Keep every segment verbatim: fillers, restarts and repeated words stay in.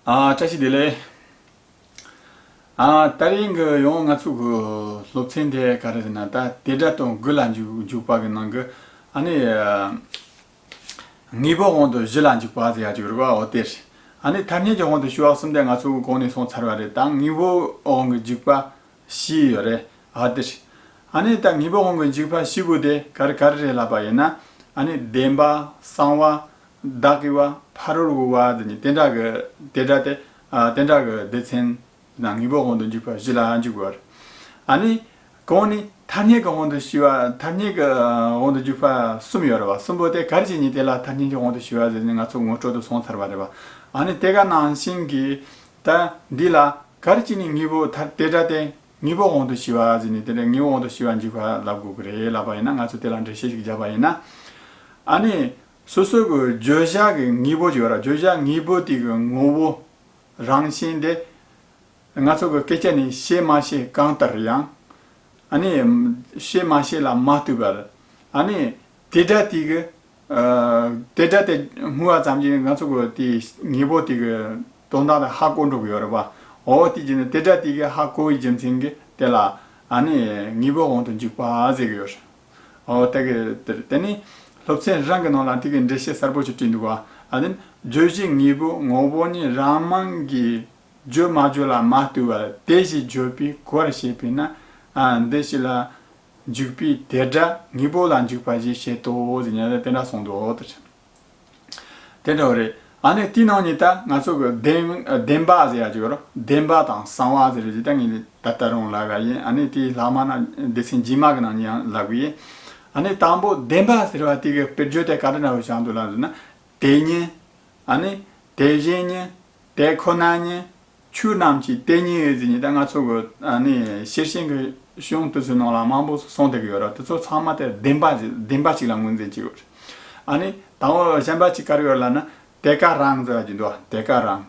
ཨ། བཀྲ་ཤིས་བདེ་ལེགས། ཨ། ད་རིང་གི་ཡང་ང་ཚོ་གི་སློབ་ཚན་དེ་ག་རེ་ཟེར་ན། ད་དེ་སྒྲ་དང་དགུ་ལ་འཇུག་འཇུག་པ་གི་ནང་གི། ཨ་ནི། ཨ། དངོས་པོ་དབང་དུ་བཞི་ལ་འཇུག་པ་ཟེར་ཡ་ཅིག་ཡོད་རེད་པ། འོ་དེ་རེད། ཨ་ནི་ཐ་སྙད་ཀྱི་དབང་དུ་ཞུ་བ་གསུམ་དེ་ང་ཚོ་གི་གོང་ནས་སོང་ཚར་བ་རེད། ད་དངོས་པོ་དབང་གི་འཇུག་པ་བཞི་ཡོད་རེད། ཨ་དེ་རེད། ཨ་ནི་ད་དངོས་པོ་དབང་གི་འཇུག་པ་བཞི་པོ་དེ་ག་རེ་ག་རེ་རེད་ལབ་པ་ཡིན་ན། ཨ་ནི་བདེན་པ། གསང་བ། བདག་གི་བ། ཕ་རོལ་གི་བ་ཟེར་ནས་དེ་འདྲ་གི། དེ་འདྲ་དེ། ཨ། དེ་འདྲ་གི་སྡེ་ཚན་ནང་དངོས་པོ་དབང་དུ་འཇུག་པ་བཞི་ལ་འཇུག་དགོས་པ་རེད། ཨ་ནི་གོང་ནས་ཐ་སྙད་ཀྱི་དབང་དུ་ཞུ་བ། ཐ་སྙད་ཀྱི་དབང་དུ་འཇུག་པ་གསུམ་ཡོད་རེད་པ། གསུམ་པོ་དེ་ག་རེ་བྱས་ནས་དེ་ལ་ཐ་སྙད་ཀྱི་དབང་དུ་ཞུ་བ་ཟེར་ནས་ང་ཚོ་ངོ་སྤྲོད་དུ་སོང་ཚར་བ་རེད་པ། ཨ་ནི་དེ་ག་ནང་བཞིན་གྱི་ད་འདི་ལ་ག་རེ་བྱས་ནས་དངོས་པོ་ད་དེ་འདྲ་དེ་དངོས་པོ་དབང་དུ་ཞུ་བ་ཟེར་ནས། དེ་འདྲ་དངོས་པོ་དབང་དུ་ཞུ་བ་འཇུག་པ་ལབ་དགོས་ཀྱི་རེད་ལབ་པ་ཡིན་ན། ང་ཚོ་དེ་ལ་འགྲེལ་བཤད་ཅིག་བརྒྱབ་པ་ཡིན་ན། ཨ་ནི་སོ་སོ་གི་བརྗོད་བྱ་གི་དངོས་པོ་ཅིག་ཡོད་ར། བརྗོད་བྱ་དངོས་པོ་དེ་གི་ངོ་བོ་རང་བཞིན་དེ་ང་ཚོ་གི་སྐད་ཆ་ནི་བྱས་མ་བྱས་གང་ལྟར་ཡང་། ཨ་ནི་བྱས་མ་བྱས་ལ་མ་ལྟོས་པར། ཨ་ནི་དེ་སྒྲ་དེ་གི། ཨ། དེ་སྒྲ་དེ་སྨྲས་པ་ཙམ་གྱིས་ང་ཚོ་གི་དེ་དངོས་པོ་དེ་གི་དོན་དག་དེ་ཧ་གོ་འགྲོ་གི་ཡོད་རེད་པ། འོ་དེ་བྱས་ནས་དེ་སྒྲ་དེ་གི་ཧ་གོ་བའི་རྒྱུ་མཚན་གྱིས་དེ་ལ། ཨ་ནི་དངོས་པོ་དབང་དུ་འཇུག་པ་ཟེར་གི་ཡོད་རེད། འོ་དེ་གི་དེ་རེད། དེ་ནི་སློབ་ཚན་རང་གི་ནང་ལ་དེ་གི་འགྲེལ་བཤད་གསལ་པོ་ཞིག་བྲིས་འདུག་པ། ཨ་ནི་བརྗོད་བྱའི་དངོས་པོ་ངོ་བོ་ཉིད་རང་མིང་གི་བརྗོད་མ་བརྗོད་ལ་མ་ལྟོས་པར་དེ་བཞིན་བརྗོད་པའི་གོ་བར་བྱེད་པས་ན། ཨ། འདི་བཞི་ལ་འཇུག་པའི་དེ་སྒྲ་དངོས་པོ་ལ་འཇུག་པ་ཞེས་བཤད་དོ་ཟེར་ནས་དེ་འདྲ་གསུངས་འདུག། འོ་དེ་རེད། དེ་འདྲ་བ་རེད། ཨ་ནི་དེའི་ནང་ནས་ད་ང་ཚོ་གི་བདེན། བདེན་པ་ཟེར་ཡ་ཅིག་ཡོད་རེད། བདེན་པ་དང་གསང་བ་ཟེར་རེད། ད་ངས་ད་ལྟ་རུང་ལབ་ཡ་ཡིན། ཨ་ནི་དེའི་ལྷག་མ་ན་སྡེ་ཚན་རྗེས་མ་གི་ནང་ནས་ཡང་ལབ་གི་ཡིན། ཨ་ནི་དང་པོ་བདེན་པ་ཟེར་བ་དེ་གི་དཔེར་བརྗོད་དེ་ག་འདྲ་འདྲ་བོ་བཞག་འདུག་ལབ་ཟེར་ན། དེ་ཉིད། ཨ་ནི་དེ་བཞིན་ཉིད། དེ་ཁོ་ན་ཉིད། ཆོས་རྣམས་ཀྱི་དེ་ཉིད་ཟེར་ནས་ད་ང་ཚོ་གི། ཨ་ནི་ཤེར་ཕྱིན་གྱི་གཞུང་དེ་ཚོའི་ནང་ལ་མང་པོ་གསུངས་བསྡད་ཀྱི་ཡོད་རེད། དེ་ཚོ་ཚང་མ་དེ་བདེན་པ་ཞིག་བདེན་པ་ཞིག་ལ་ངོས་འཛིན་བྱེད་དགོས་རེད། ཨ་ནི་དང་པོ་གཞན་པ་ཅིག་ག་རེ་ཡོད་ལབ་ན། དེ་ཀ་རང་ཟེར་བ་ཅིག་འདུག། དེ་ཀ་རང་།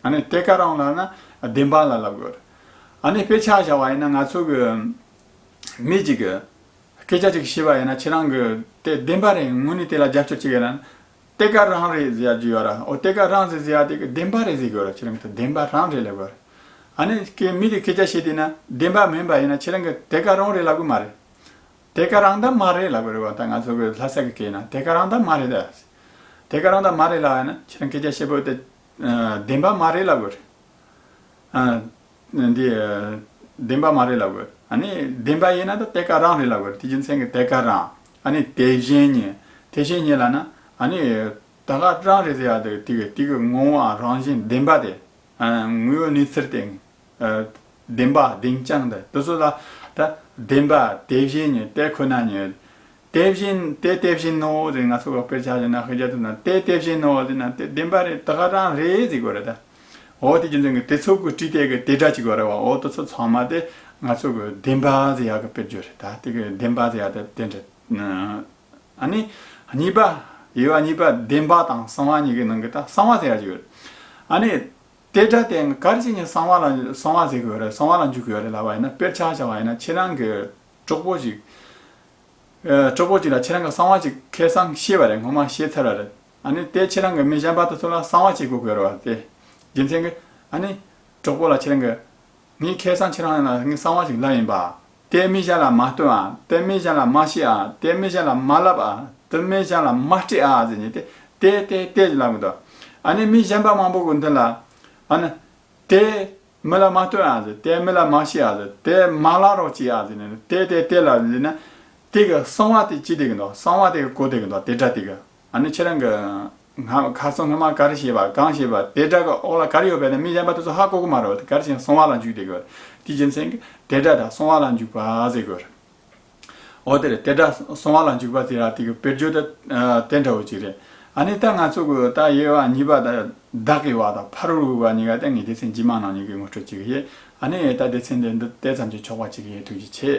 ཨ་ནི་དེ་ཀ་རང་ལབ་ན་བདེན་པ་ལ་ལབ་དགོས་རེད། ཨ་ནི་དཔེ་ཆ་བཞག་པ་ཡིན་ན་ང་ཚོ་གི་མི་གཅིག་གི་སྐད་ཆ་ཅིག་བཤད་པ་ཡིན་ན། ཁྱེད་རང་གིས་དེ་བདེན་པ་རེད། དངོས་གནས་དེ་ལ་རྒྱབ་སྐྱོར་བྱེད་ཀྱི་ཡོད་ན། དེ་ཀ་རང་རེད་ཟེར་ཡ་ཅིག་ཡོད་ར། འོ་དེ་ཀ་རང་ཟེར་ཟེར་ཡ་དེ་གི་བདེན་པ་རེད་ཟེར་གི་ཡོད་ར། ཁྱེད་རང་གིས་དེ་བདེན་པ་རང་རེད་ལབ་དགོས་ར། ཨ་ནི་ཀྱེ་མི་དེ་སྐད་ཆ་བཤད་དེ་ན་བདེན་པ་མིན་པ་ཡིན་ན། ཁྱེད་རང་གིས་དེ་ཀ་རང་རེད་ལབ་དགོས་མ་རེད། དེ་ཀ་རང་ད་མ་རེད་ལབ་དགོས་རེད་བ། ད་ང་ཚོ་གི་ལྷ་ས་གི་སྐད་ན་དེ་ཀ་རང་ད་མ་རེད་ད། དེ་ཀ་རང་ད་མ་རེད་ལབ་ཡ་ན་ཁྱེད་རང་སྐད་ཆ་བཤད་པོ་དེ། ཨ། བདེན་པ་མ་རེད་ལབ་དགོས་རེད། ཨ། འདི། ཨ། བདེན་པ་མ་རེད་ལབ་དགོས། ཨ་ནི་བདེན་པ་ཡིན་ན་ད་དེ་ཀ་རང་རེད་ལབ་དགོས་རེད། དེ་རྒྱུ་མཚན་གྱིས་དེ་ཀ་རང་། ཨ་ནི་དེ་བཞིན་ཉིད། དེ་བཞིན་ཉིད་ལབ་ན། ཨ་ནི་དེ་ཀ་རང་རེད་ཟེར་ཡ་དེ་དེ་གི་དེ་གི་ངོ་བོའམ་རང་བཞིན་བདེན་པ་དེ། ཨ། དངོས་ཡོད་གནས་ཚུལ་དེ། ཨ། བདེན་པ་བདེན་རྐྱང་དེ་དེ་ཚོ་ལ་ད་བདེན་པ། དེ་བཞིན་ཉིད། དེ་ཁོ་ན་ཉིད། དེ་བཞིན། དེ་དེ་བཞིན་ནོ་ཟེར་ང་ཚོ་གི་དཔེར་ཆ་བཞག་ན། དཔེར་ཆ་བཏང་ན་དེ་དེ་བཞིན་ནོ་ཟེར་ན་དེ་བདེན་པ་རེད། དེ་ཀ་རང་རེད་ཟེར་དགོས་རེད་ད། འོ་དེ་རྒྱུ་མཚན་གྱིས་དེ་ཚོ་གི་བྲིས་དེ་གི་དེ་སྒྲ་ཅིག་ཡོད་རེད་བ། འོ་དེ་ཚོ་ཚང་མ་དེ་ང་ཚོ་གི་བདེན་པ་ཟེར་ཡག་གི་དཔེར་བརྗོད་རེད་ད། དེ་གི་བདེན་པ་ཟེར་ཡག་དེ་དེ་འདྲ། ཨ་ནི་གཉིས་པ། དབྱེ་བ་གཉིས་པ། བདེན་པ་དང་གསང་བ་གཉིས་ཀྱི་ནང་གི་ད་གསང་བ་ཟེར་ཡག་ཅིག་ཡོད་རེད། ཨ་ནི། དེ་སྒྲ་དེ་ག་རེ་བྱས་ནས་གསང་བ་ལ་གསང་བ་ཟེར་གི་ཡོད་རེད། གསང་བ་ལ་འཇུག་གི་ཡོད་རེད་ལབ་པ་ཡིན་ན། དཔེར་ཆ་བཞག་པ་ཡིན་ན་ཁྱེད་རང་གི་གྲོགས་པོ་ཞིག་ཨ། གྲོགས་པོ་ཅིག་ལ་ཁྱེད་རང་གི་གསང་བ་ཅིག་ཁ་སང་བཤད་པ་རེད། སྔོན་མ་བཤད་ཚར་བ་རེད། ཨ་ནི་དེ་ཁྱེད་རང་གི་མི་གཞན་པ་དེ་ཚོ་ལ་གསང་བ་བྱེད་དགོས་ཀྱི་ཡོད་རེད་བ། དེ་རྒྱུ་མཚན་གྱིས་ཨ་ནི་གྲོགས་པོ་ལ་ཁྱེད་རང་གི་ངས་ཁ་སང་ཁྱེད་རང་ལ་ངས་གསང་བ་ཞིག་ལབ་ཡིན་པ། དེ་མི་གཞན་ལ་མ་སྟོན་ཨ། དེ་མི་གཞན་ལ་མ་བཤད་ཨ། དེ་མི་གཞན་ལ་མ་ལབ་ཨ། དེ་མི་གཞན་ལ་མ་སྤྲད་ཨ་ཟེར་ནས་དེ་དེ་དེ་དེ་ལབ་གི་འདུག། ཨ་ནི་མི་གཞན་པ་མང་པོ་གི་མདུན་ལ། ཨ་ནི་དེ་མི་ལ་མ་སྟོན་ཨ་ཟེར། དེ་མི་ལ་མ་བཤད་ཨ་ཟེར། དེ་མ་ལབ་རོགས་བྱེད་ཨ་ཟེར་ནས་དེ་དེ་དེ་ལབ་ཟེར་ན། དེ་གི་གསང་བ་དེ་ཅི་བསྡད་གི་འདུག། གསང་བ་དེ་གི་གོ་བསྡད་གི་འདུག། དེ་སྒྲ་དེ་གི། ཨ་ནི་ཁྱེད་རང་གི་སྔ་ཁ་སང་སྔ་མ་ག་རེ་བཤད་པ། གང་བཤད་པ། དེ་སྒྲ་གི་འོག་ལ་ག་རེ་ཡོད་པས་ན་མི་གཞན་པ་དེ་ཚོ་ཧ་གོ་གི་མ་རེད་བ། དེ་ག་རེ་བྱས་ན་གསང་བ་ལ་འཇུག་བསྡད་གི་བ། དེ་རྒྱུ་མཚན་གྱིས་དེ་སྒྲ་དང་གསང་བ་ལ་འཇུག་པ་ཟེར་གི་བ། འོ་དེ་རེད། དེ་སྒྲ་གསང་བ་ལ་འཇུག་པ་ཟེར་ཡ་དེ་གི་དཔེར་བརྗོད་དེ་དེ་འདྲ་བོ་ཅིག་རེད། ཨ་ནི་ད་ང་ཚོ་གི་ད་དབྱེ་བ་གཉིས་པ་ད་བདག་གི་བ་དང་ཕ་རོལ་གི་བ་གཉིས་ཀ་ད་ངས་སྡེ་ཚན་རྗེས་མ་ནང་གཉིས་ཀྱི་ངོ་སྤྲོད་བྱེད་གི་ཡིན། ཨ་ནི་ད་སྡེ་ཚན་འདི་འདི་དེ་ཙམ་གྱིས་ཆོག་པ་བྱེད་གི་ཡིན། ཐུགས་རྗེ་ཆེ།